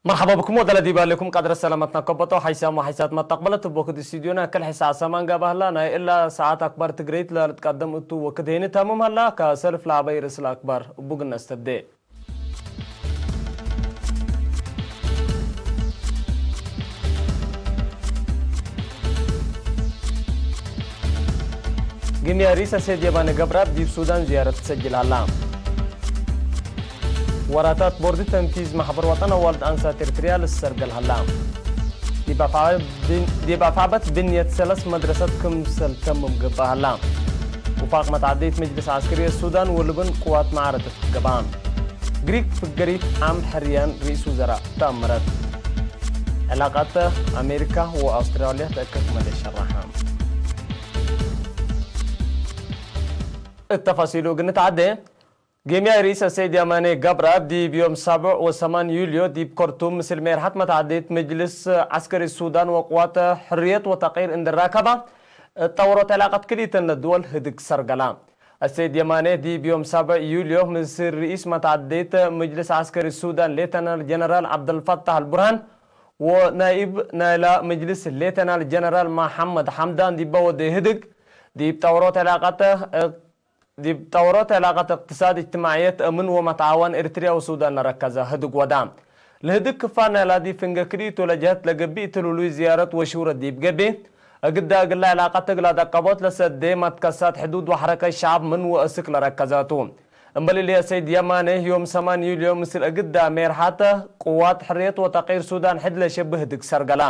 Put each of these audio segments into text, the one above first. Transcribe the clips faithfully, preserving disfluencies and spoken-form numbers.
መርሐባ ብኩም ወደለ ዲብ ሌኩም ቀድረ ሰላመትነ ከበጦ ሓይሳም ወሓይሳት መተቅበለት እብ ወክድ ስቱድዮና ክል ሕሳዕ ሰማን ጋብእ ሀላ። ናይ እላ ሰዓት አክባር ትግረይት ለልትቀደም እቱ ወክድ ሄኒ ተምም ሀላ። ከሰልፍ ለአበይ ርእስ ለአክባር እቡ ግነ እስተብዴ። ግምያ ርኢሰ ሰይድ የማነ ገብረአብ ዲብ ሱዳን ዝያረት ትሰጅል ሀላ። ወራታት ቦርድ ተንፊዝ ማሕበር ወጠን አዋልድ አንሳት ኤርትርያ ልሰርገል ሀላ። ዲብ አፍዓበት ብን-፣ ዲብ አፍዓበት ብንየት ሰለስ መድረሰት ክምሰል ተምም ገብአ ሀላ። ውፋቅ መትዓደይት መጅልስ ዐስከርየት ሱዳን ወልብን ቅዋት መዓረደት ገብአ። ግሪክ ፍገሪት ዓም ሕርያን ርኢስ ውዘራእ ተአመረት። ዕላቃት አሜሪካ ወአውስትራልያ ተአከክ መደ ሸራሐ። እት ተፋሲሉ እግል ንትዓዴ፣ ጌምያይ ርኢስ አሰይድ የማኔ ገብረአብ ዲብ ዮም ሳብዕ ወሰማን ዩልዮ ዲብ ከርቱም ምስል ሜርሐት መትዓደይት መጅልስ ዐስከሪ ሱዳን ወቅዋት ሕርየት ወተቅይር እንዴ ራከባ፣ እት ጠውሮት ዕላቀት ክልኢተን ለድወል ህድግ ሰርገላ። አሰይድ የማኔ ዲብ ዮም ሳብዕ ዩልዮ ምስል ርኢስ መትዓደይት መጅልስ ዐስከሪ ሱዳን ሌተናል ጀነራል ዐብደልፈታሕ አልቡርሃን ወናይብ ናይላ መጅልስ ሌተናል ጀነራል መሐመድ ሐምዳን ዲበ ወዴ ህድግ፣ ዲብ ጠውሮት ዕላቀት ዲብ ጠውሮት ዕላቀት እቅትሳድ፣ እጅትማዕየት፣ እምን ወመትዓወን ኤርትርያ ወሱዳን ለረከዘ ህድግ ወዳ። ለህድግ ክፋል ናይላ ዲብ ፍንገ ክልኢቱ ለጀህት ለገብእ እት ልሉይ ዝያረት ወሹረት ዲብ ገብእ፣ እግዳ እግላ ዕላቀት እግል አደቀቦት ለሰዴ መትከሳት ሕዱድ ወሐረከት ሸዐብ ምን ወእስክ ለረከዘ ቱ። እምበል እሊ አሰይድ የማኔ ዮም ሰማን ዩልዮ ምስል እግዳ ሜርሐተ ቅዋት ሕርየት ወተቅይር ሱዳን ሕድ ለሸብህ ህድግ ሰርገላ።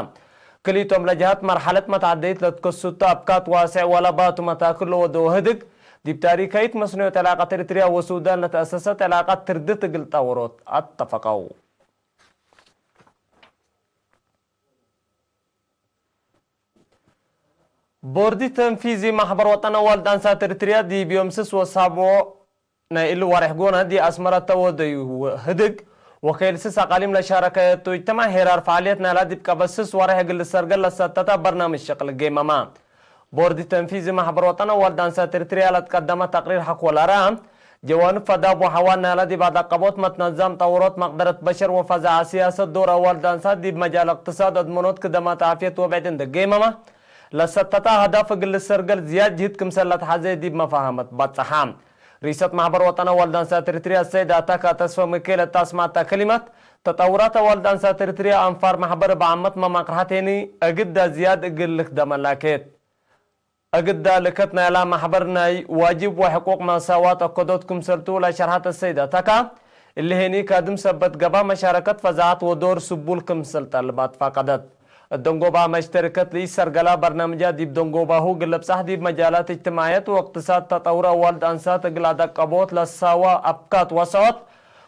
ክልኢቶም ለጀሀት መርሐለት መትዓደይት ለትከሱቱ አብካት ዋሴዕ ወለባቱ መታክል ለወደወ ህድግ፣ ዲብ ታሪካይት መስኖዮት ዕላቀት ኤርትርያ ወሱዳን ለተአሰሰት ዕላቀት ትርድት እግል ጠውሮት አተፈቀው። ቦርድ ተንፊዚ ማሕበር ወጠን አዋልድ አንሳት ኤርትርያ ዲብ ዮም ስስ ወሳብዖ ናይ እሊ ወሬሕ ጎነ፣ ዲብ አስመረ ተወደዩ ህድግ ወከይል ስስ አቃሊም ለሻረከየቱ እጅትማዕ ሄራር ፈዓልየት ናይላ ዲብ ቀበት ስስ ወሬሕ እግል ልሰርገል ለሰተተ በርናምጅ ሸቅል ገይመመ። ቦርድ ተንፊዚ ማሕበር ወጠን አዋልድ አንሳት ኤርትርያ ለትቀደመ ተቅሪር ሐቆ ለረአ፣ ጀዋንብ ፈዳብ ወሐዋን ናይላ ዲብ አደቀቦት መትነዛም ጠውሮት መቅደረት በሸር ወፈዛዐ ስያሰት ዶር አዋልድ አንሳት ዲብ መጃል እቅትሳድ፣ አድመኖት፣ ክደማት ዓፍየት ወብዕድ እንዴ ገይመመ፣ ለሰተተ አህዳፍ እግል ልሰርገል ዝያድ ጅህድ ክምሰል ለትሐዜ ዲብ መፋሀመት በጽሐ። ርኢሰት ማሕበር ወጠን አዋልድ አንሳት ኤርትርያ አሰይድ አታካ ተስፈ ሚካኤል እት አስመዐተ ከሊመት፣ ተጠውራት አዋልድ አንሳት ኤርትርያ አንፋር ማሕበር እብ ዓመት መማቅርሐት ሄኒ እግዳ ዝያድ እግል ልክደመ ላኬት። እግዳ ልከት ናይላ ማሕበር ናይ ዋጅብ ወሕቁቅ መሳዋት አከዶት ክምሰልቱ ለሸርሐት አሰይድ አታካ፣ እሊ ሄኒ ካድም ሰበት ገብአ መሻረከት ፈዛዐት ወዶር ስቡል ክምሰል ጠልባት ፈቀደት። እት ደንጎባ መሽተርከት ለኢሰርገላ በርናምጃት ዲብ ደንጎባሁ እግል ልብጻሕ ዲብ መጃላት እጅትማዕየት ወእቅትሳድ ተጠውር አዋልድ አንሳት እግል አደቀቦት ለሳዋ አፍካት ወሰዖት፣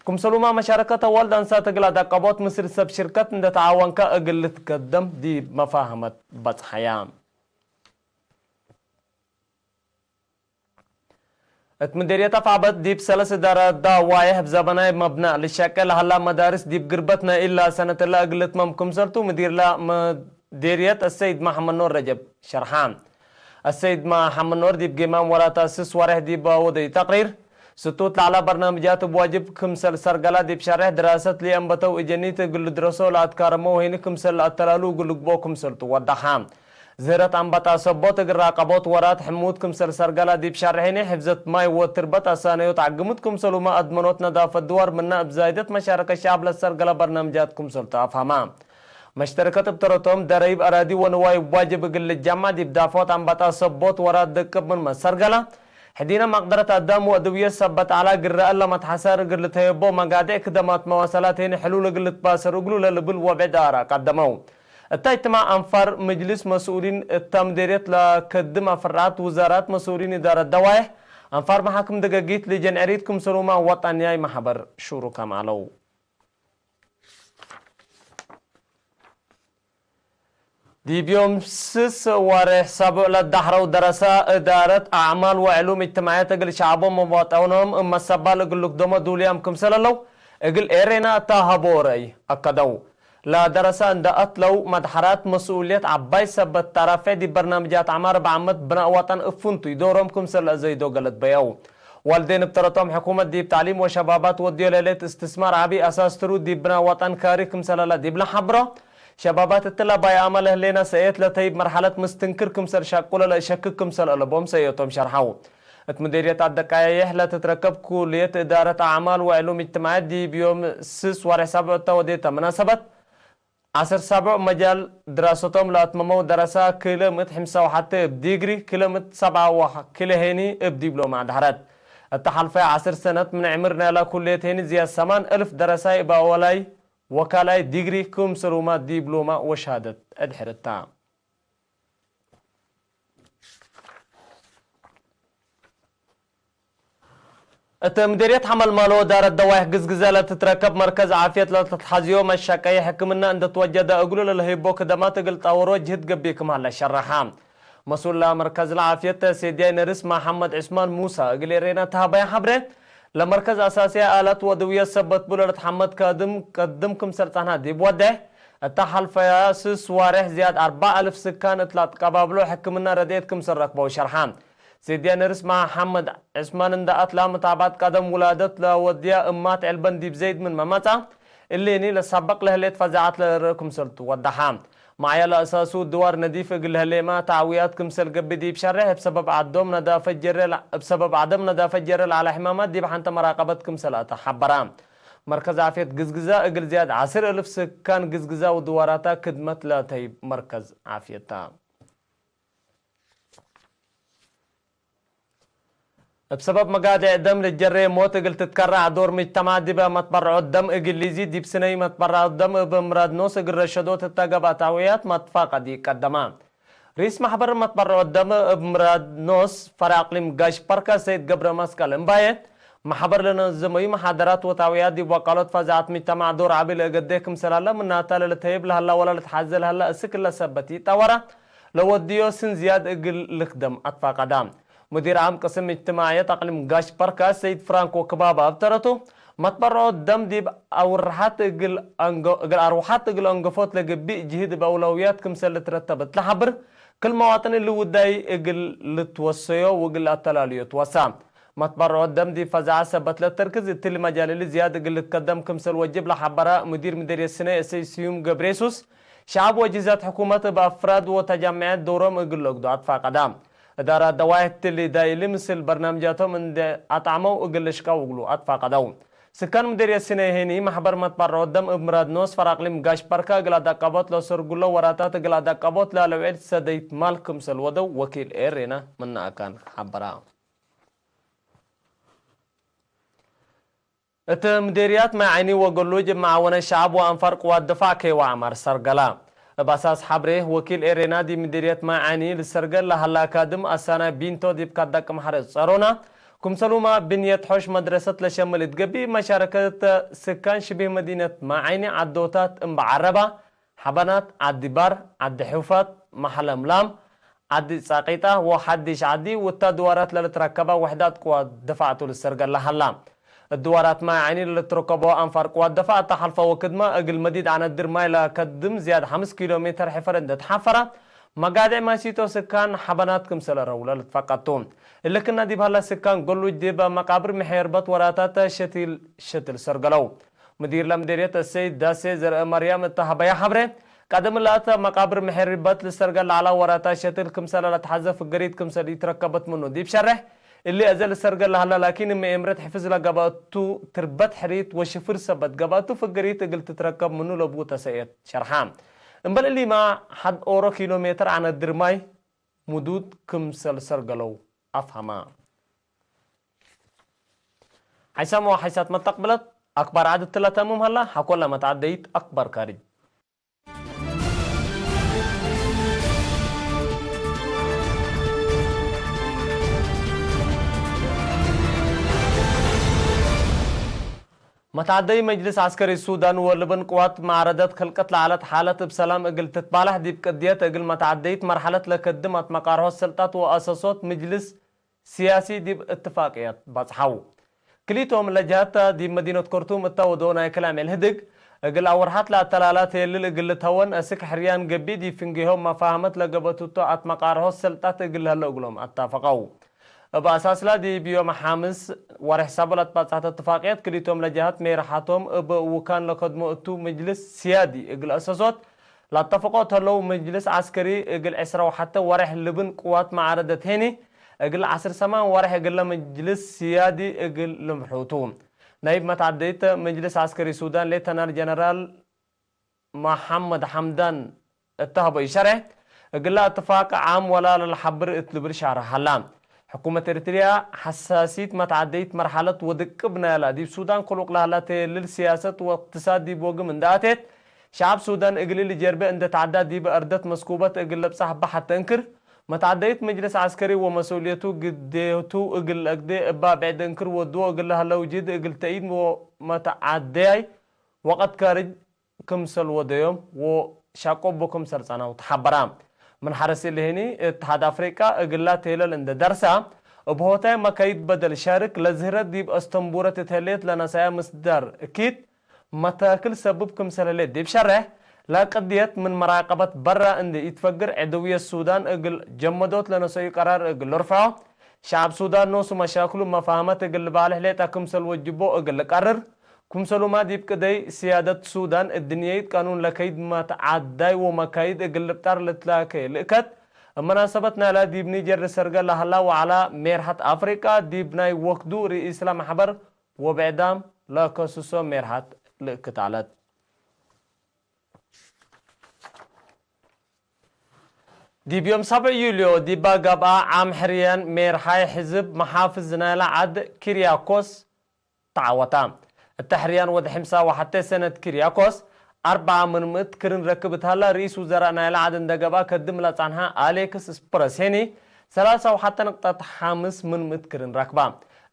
ክምሰሉማ መሻረከት አዋልድ አንሳት እግል አደቀቦት ምስል ሰብ ሽርከት እንዴ ተዓወንከ እግል ልትከደም ዲብ መፋህመት በጽሐያ። እት ምዴርየት አፍዓበት ዲብ ሰለስ እዳራት ዳዋይሕ እብ ዘበናይ መብነእ ልሸቄ ለሀላ መዳርስ ዲብ ግርበት ናይ እላ ሰነት እለ እግል ልትመም ክምሰልቱ ምዲርለ ምዴርየት አሰይድ መሐመድ ኖር ረጀብ ሸርሐ። አሰይድ መሐመድ ኖር ዲብ ጌማም ወራታት ስስ ወሬሕ ዲብ ወደዩ ተቅሪር፣ ስቱት ለዐለ በርናምጃት እብ ዋጅብ ክምሰል ሰርገላ ዲብ ሸሬሕ ድራሰት ለአንበተው እጀኒት እግል ልድረሶ ለአትካረመው ሄኒ ክምሰል ለአተላሉ እግል ልግብኦ ክምሰልቱ ወደሐ። ዝህረት አንበጣ ሰቦት እግል ራቀቦት ወራት ሕሙት ክምሰል ሰርገላ ዲብ ሸርሕ ሄኒ፣ ሕፍዘት ማይ ወትርበት አሳነዮት ዐግሙት ክምሰሉመ አድመኖት ነዳፈት ድዋር ምነ እብ ዛይደት መሻረከት ሸዐብ ለሰርገለ በርናምጃት ክምሰልቱ አፍሀመ። መሽተርከት እብ ተረቶም ደረይብ አራዲ ወንዋይ እብ ዋጅብ እግል ልጀመዕ ዲብ ዳፈዖት አንበጣ ሰቦት ወራት ደቅብ ምንመ ሰርገላ፣ ሕዲነ መቅደረት አዳም ወአድውየት ሰበት ዐላ ግረ እለ መትሐሰር እግል ልትሀየቦ መጋዴዕ ክደማት መዋሰላት ሄኒ ሕሉል እግል ልትባሰር እግሉ ለልብል ወብዕድ አራእ ቀደመው። እተ እጅትማዕ አንፋር ምጅልስ መስኡሊን እተ ምዴርየት ለከድም አፍራዓት ውዛራት መስኡሊን እዳረት ደዋይሕ አንፋር መሓክም ደገጊት ልጀን ዕሪት ክምሰሉመ ወጠንያይ መሕበር ሹሩካም ዐለው። ዲብ ዮም ስስ ወሬሕ ሰቡዕ ለዳሕረው ደረሰ እዳረት አዕማል ወዕሉም እጅትማዕየት እግል ሸዐቦም ወወጠኖም እመ ሰባል እግል ልክደሞ ዱልያም ክምሰል ዐለው እግል ኤሬና እተ ሀቦ ረአይ አከደው። ለደረሰ እንደ አትለው መድሐራት መስኡልየት ዐባይ ሰበት ተራፌዕ ዲብ በርናምጃት ዐማር እብ ዓመት ብናእ ወጠን እብ ፍንቱይ ዶሮም ክምሰል ለአዘይዶ ገለት በየው። ዋልዴን እብ ተረቶም ሕኩመት ዲብ ተዕሊም ወሸባባት ወድዮ ለህሌት እስትስማር ዐቢ አሳስ ትሩ ዲብ ብናእ ወጠን ካሪ ክምሰለ ለዲብ ለሐብሮ፣ ሸባባት እትለ ባይ አመል ህሌና ሰእየት ለተይብ መርሐለት ምስትንክር ክምሰል ሻቁለ ለእሸክክ ክምሰል አለቦም ሰእየቶም ሸርሐው። እት ምዴርየት አደቃየሕ ለትትረከብ ኩልየት እዳረት አዕማል ወዕሉም እጅትማዕየት ዲብ ዮም ስስ ወሬሕ ሳብዕ እተ ወዴተ መናሰበት፣ ዐስር ሳብዕ መጃል ድራሰቶም ለአትመመው ደረሳ ክለ ምእት ሕምሳ ወሐቴ እብ ዲግሪ፣ ክለ ምእት ሰብዓ ወክለ ሄኒ እብ ዲብሎማ አድሐረት። እተ ሐልፈየ ዐስር ሰነት ምን ዕምር ናይላ ኩልየት ሄኒ ዝያድ ሰማን እልፍ ደረሳይ እብ አወላይ ወካልኣይ ዲግሪ ክምሰሉመ ዲብሎማ ወሸሃደት አድሕርታ። እት ምዴርየት ሐመልማሎ ዳረት ደዋይሕ ግዝግዘ ለትትረከብ መርከዝ ዓፍየት ለተትሐዝዮ መሻቀየ ሕክምና እንደ ትወጀደ እግሉ ለልህይቦ ክደማት እግል ጠወሮ ጅህድ ገብእ ክም ሀለ ሸረሐ። መስኡል መርከዝ ለዓፍየት ሴድያይ ነርስ መሐመድ ዑስማን ሙሳ እግል ኤሬና ተሀበየ ሐብሬ፣ ለመርከዝ አሳስየ አላት ወአድውየት ሰበት ብሎ ለትሐመድ ካድም ቀድም ክምሰል ጸንሐ ዲብ ወዴሕ፣ እተ ሐልፈያ ስስ ዋሬሕ ዝያድ አርበዕ አልፍ ስካን እት ለአትቀባብሎ ሕክምና ረድኤት ክምሰል ረክበው ሸርሐ። ሴድያይ ነርስ መሐመድ ዑስማን እንደ አትላ፣ መታብዐት ቀደም ውላደት ለወድያ እማት ዕልበን ዲብ ዘይድ ምንመ መጽአ፣ እሊኒ ለሳብቅ ለህሌት ፈዛዐት ለልርእ ክምሰል ቱ ወደሐ። መዕያ ለአሳሱ ድዋር ነዲፍ እግል ለህሌመ ተዕውያት ክምሰል ገብእ ዲብ ሸሬሕ፣ እብ ሰበብ ዐዶም ነዳፈት ጀሬ ለ-፣ እብ ሰበብ ዐደም ነዳፈት ጀሬ ለዐለ ሕማማት ዲብ ሐንተ መራቀበት ክምሰል አተ ሐበረ። መርከዝ ዓፍየት ግዝግዘ እግል ዝያድ ዐስር እልፍ ስካን ግዝግዘ ወድዋራታ ክድመት ለተይብ መርከዝ ዓፍየት ተ። እብ ሰበብ መጋድዕ ደም ልትጀሬ ሞት እግል ትትከረዕ ዶር ምጅተማዕ ዲበ መትበርዖት ደም እግሊዚ ዲብ ስነይ መትበርዖት ደም እብ ምራድ ኖስ እግል ረሸዶት እተ ገብአ ተዕውያት መትፋቀዲ ቀደመ። ርኢስ መሕበር መትበርዖት ደም እብ ምራድ ኖስ ፈሬዕ አቅሊም ጋሽ በርከ ሰይድ ገብረ መስቀል እምባዬ፣ መሕበር ለነዘመዩ መሓደራት ወተዕውያት ዲብ ወቃሎት ፈዛዐት ምጅተማዕ ዶር ዐቢ ለእገዴ ክምሰል ሀለ፣ ምናተ ለልተይብ ለሀላ ወለ ልትሐዜ ለሀላ እስክ እለ ሰበት ኢጠወረ፣ ለወድዮ ስን ዝያድ እግል ልክደም አትፋቀዳ። ሙዲር ዓም ቅስም እጅትማዕየት አቅሊም ጋሽ በርከ ሰይድ ፍራንኮ ክባባ እብ ተረቱ፣ መትበርዖት ደም ዲብ አውርሐት እግል አንገ-፣ እግል አርወሐት እግል አንገፎት ለገብእ ጅህድ እብ አውለውያት ክምሰል ልትረተብ እት ለሐብር፣ ክል መዋጥን እሊ ውዳይ እግል ልትወሰዮ ወእግል ለአተላልዮ ትወሳ። መትበርዖት ደም ዲብ ፈዛዐት ሰበት ለተርክዝ እትሊ መጃል እሊ ዝያድ እግል ልትከደም ክምሰል ወጅብ ለሐበረ ሙዲር ምዴርየት ስነይ እሰይ ስዩም ገብሬሱስ፣ ሸዐብ ወጅህዛት ሕኩመት እብ አፍራድ ወተጃምዕያት ዶሮም እግል ለአግዶ አትፋቀዳ። እዳራት ደዋይሕ እትሊ ዳይሊ ምስል በርናምጃቶም እንዴ አጣዕመው እግል ልሽቀው እግሉ አትፋቀደው። ስካን ምዴርየት ስነይ ሄኒ፣ መሕበር መትበርዖት ደም እብ ምራድ ኖስ ፈሬዕ አቅሊም ጋሽ በርከ እግል አዳቀቦት ለሰርጉሎ ወራታት እግል አዳቀቦት ላለውዕል ሰደይት ማል ክምሰል ወደው ወኪል ኤሬና ምነ አካን ሐበራ። እት ምዴርያት ማይ ዓይኒ ወገሉጅ እብ መዓወነት ሸዐብ ወአንፋር ቅዋት ድፋዕ ኬዋ ዐማር ሰርገላ። እብ አሳስ ሐብሬ፣ ወኪል ኤሬና ዲብ ምዴርየት ማይ ዓይኒ ልሰርገል ለሀላ ካድም አሳናይ ቢንቶ ዲብ ካዳቅ መሐረት ጸሮና፣ ክምሰሉመ ብንየት ሖሽ መድረሰት ለሸምል እት ገብእ፣ መሻረከት ስካን ሽቢህ መዲነት ማይ ዓይኒ ዐዶታት እምበ ዐረባ፣ ሐበናት፣ ዐዲ ባር፣ ዐዲ ሑፋት፣ መሐለምላም፣ ዐዲ ጻቂጣ ወሐዲሽ ዐዲ፣ ውታድዋራት ለልትረከባ ውሕዳት ቅዋት ድፋዕ ቱ ልሰርገል ለሀላ። እድዋራት ማይ ዓይኒ ለልትረከቦ አንፋር ቅዋት ደፋዕ እተ ሐልፈ ወክድመ እግል መዲድ ዐነድር ማይ ለከድም ዝያድ ሐምስ ኪሎ ሜተር ሕፈር እንዴ ተሐፈረ፣ መጋድዕ ማሲቶ ስካን ሐበናት ክምሰለ ረውለ ልትፈቀድ ቱ። እሊ ክና ዲብ ሀላ ስካን ገሉጅ ዲብ መቃብር ምሕየርበት ወራታት ሸቲል ሸትል ሰርገለው። ምዲር ለምዴርየት እሰይድ ዳሴ ዘርአ መርያም እተ ሀበያ ሐብሬ፣ ቀደም ለአተ መቃብር ምሕየርበት ልሰርገል ለዐላ ወራታት ሸትል ክምሰለ ለትሐዘ ፍገሪት ክምሰል ኢትረከበት ምኑ ዲብ ሸሬሕ፣ እሊ አዜ ልሰርገል ለሀላ ላኪን፣ እመ ኤምረት ሕፍዝ ለገብአቱ ትርበት ሕሪት ወሽፍር ሰበት ገብአቱ ፍግሪት እግል ትትረከብ ምኑ ለቡ ተሰእየት ሸርሐ። እምበል እሊመ፣ ሐድ ኦሮ ኪሎ ሜትር ዐነድር ማይ ምዱድ ክምሰል ሰርገለው አፍሀመ። ሓይሳም ወሓይሳት መተቅብለት አክባር ዐድ እትለ ተምም ሀላ፣ ሐቆለ መትዐደይት አክባር ካርጅ። መትዐደይ መጅልስ ዐስከሪ ሱዳን ወልብን ቅዋት መዓረደት ከልቀት ለዐለት ሓለት እብ ሰላም እግል ትትባለሕ ዲብ ቅድየት እግል መትዐደይት መርሐለት ለከድም አትመቃርሖት ሰልጣት ወአሰሶት ምጅልስ ሲያሲ ዲብ እትፋቅየት በጽሐው። ክሊቶም ለጀሀት ዲብ መዲነት ከርቱም እተ ወደው ናይ ክላም ዕል ህድግ፣ እግል አወርሓት ለአተላላ ተየልል እግል ልትሀወን፣ አስክ ሕርያን ገብእ ዲብ ፍንጌሆም መፋህመት ለገበቱቶ አትመቃርሖት ሰልጣት እግል ለህለው እግሎም አታፈቀው። እብ አሳስላ ዲብ ዮም ሐምስ ወሬሕ ሳብዕ ለትባጽሐት እትፋቅየት ክልኢቶም ለጀሀት ሜርሐቶም እብ ውካን ለከድሞ እቱ ምጅልስ ስያዲ እግል አሰሶት ለአተፈቀው ተለው ምጅልስ ዐስከሪ እግል ዕስራ ወሐተ ወሬሕ ልብን ቅዋት መዓረደት ሄኒ እግል ዐስር ሰማን ወሬሕ እግለ ምጅልስ ስያዲ እግል ልምርሑ ቱ። ናይብ መትዓደይት ምጅልስ ዐስከሪ ሱዳን ሌተናል ጀነራል መሐመድ ሐምዳን እተ ሀበዩ ሸሬሕ፣ እግለ እትፋቅ ዓም ወላ ለልሐብር እት ልብል ሻርሕ ሀላ። ሕኩመት ኤሪትርያ ሐሳሲት መትዓደይት መርሐለት ወድቅብ ናይላ ዲብ ሱዳን ክሉቅ ለሀላ ተየልል ስያሰት ወእቅትሳድ ዲብ ወግም እንደ አቴት፣ ሸዐብ ሱዳን እግል ልጀርበ እንደ ተዐዳ ዲብ አርደት መስኩበት እግል ለብጸሕ እበ ሐተ እንክር፣ መትዓደይት መጅልስ ዐስከሪ ወመሰኡልየቱ ግዴቱ እግል ለአግዴ እባ ብዕድ እንክር ወድዎ እግል ለሀለው ጅህድ እግል ተእይድ ወመትዓደያይ ወቀት ካርጅ ክምሰል ወደዮም ወሻቆ እቡ ክምሰል ጸናው ተሐበራ። ምን ሐረስ እሊ ህኒ፣ እትሓድ አፍሪቃ እግላ ቴለል እንደ ደርሳ፣ እብ ሆታይ መካይድ በደል ሻርክ ለዝህረት ዲብ አስተንቡረት እት ህሌት ለነሳያ ምስዳር እኪት መታክል ሰብብ ክምሰል ህሌት ዲብ ሸሬሕ፣ ለቅድየት ምን መራቀበት በራ እንዴ ኢትፈግር፣ ዕደውየት ሱዳን እግል ጀመዶት ለነሰዩ ቀራር እግል ልርፍዖ፣ ሸዐብ ሱዳን ኖሱ መሻክሉ መፋህመት እግል ልባልሕ ሌጠ ክምሰል ወጅቦ እግል ልቀርር፣ ክምሰሉማ ዲብ ቅደይ ስያደት ሱዳን እድንየይት ቀኑን ለከይድ መትዓዳይ ወመካይድ እግል ልብጣር ልትላኬ ልእከት፣ እብ መናሰበት ናይላ ዲብ ኒጀር ልሰርገ ለሀላ ወዐላ ሜርሐት አፍሪቃ ዲብ ናይ ወክዱ ርኢስለ መሕበር ወብዕዳም ለከስሶ ሜርሐት ልእክት ዐለት። ዲብ ዮም ሰብዕ ዩልዮ ዲባ ገብአ ዓም ሕርያን ሜርሓይ ሕዝብ መሓፍዝ ናይለ ዐድ ኪርያኮስ ተዐወታ። እተ ሕርያን ወድ ሕምሳ ወሐቴ ሰነት ኪርያኮስ አርበዓ ምን ምእት ክርን ረክብ እት ሀላ፣ ርኢስ ውዘራእ ናይለ ዐድ እንደ ገብአ ከድም ለጸንሐ አሌክስ ስፕረስ ሄኒ ሰላሳ ወሐቴ ንቅጠት ሐምስ ምን ምእት ክርን ረክባ።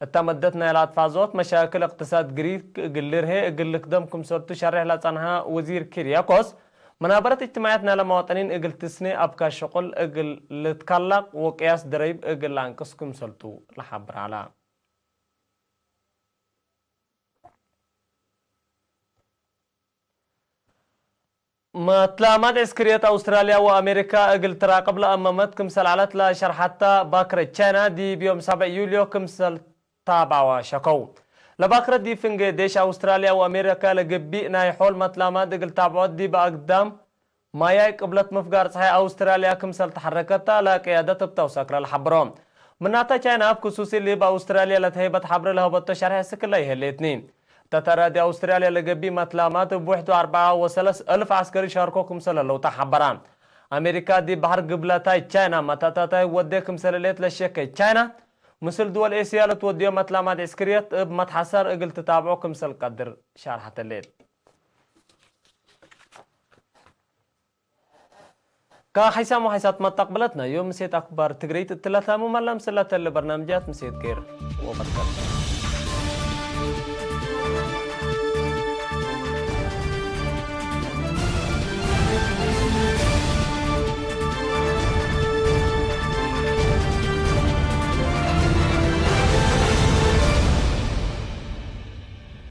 እተ መደት ናይለ አትፋዞት መሻክል እቅትሳድ ግሪክ እግል ልርሄ እግል ልክደም ክምሰልቱ ሸሬሕ ለጸንሐ ወዚር ኪርያኮስ፣ መናበረት እጅትማዕየት ናይለ መዋጠኒን እግል ትስኔ፣ አብካይ ሸቁል እግል ልትከለቅ ወቅያስ ደረይብ እግል ለአንቅስ ክምሰልቱ ለሐብር ዐለ። መትላማት ዕስክርየት አውስትራልያ ወአሜሪካ እግል ትራቅብ ለአመመት ክምሰል ዐለት ለሸርሐተ ባክረ ቻይና፣ ዲብ ዮም ሰብዕ ዩልዮ ክምሰል ታብዐወ ሸከው። ለባክረ ዲብ ፍንጌ ዴሽ አውስትራልያ ወአሜሪካ ለገብእ ናይ ሖል መትላማት እግል ታብዖት ዲብ አግዳም ማያይ ቅብለት ምፍጋር ጸሓይ አውስትራልያ ክምሰል ተሐረከት ተ ለቅያደት እብ ተውሰክ ለልሐብሮ። ምናተ ቻይና እብ ክሱስ እሊ እብ አውስትራልያ ለተህይበት ሐብሬ ለሀበቶ ሸርሕ እስክለ ይህሌትኒ። እተ ተራዲ አውስትራልያ ለገብእ መትላማት እብ ውሕዱ አርበዓ ወሰለስ እልፍ ዐስከሪ ሻርኮ ክምሰል ህለው ተሐበራ። አሜሪካ ዲብ በሐር ግብለታይ ቻይና መታታታይ ወዴ ክምሰል ህሌት ለሸከይ ቻይና፣ ምስል ድወል ኤስያ ለትወድዮ መትላማት ዕስክርየት እብ መትሐሰር እግል ትታብዖ ክምሰል ቀድር ሻርሐት ህሌት። ከሐይሳም ወሐይሳት መተቅብለትነ ዮም ምሴት አክባር ትግረይት እትለ ታምመ ለምስለተ ለበርናምጃት ምሴት ገይር ወመትከል።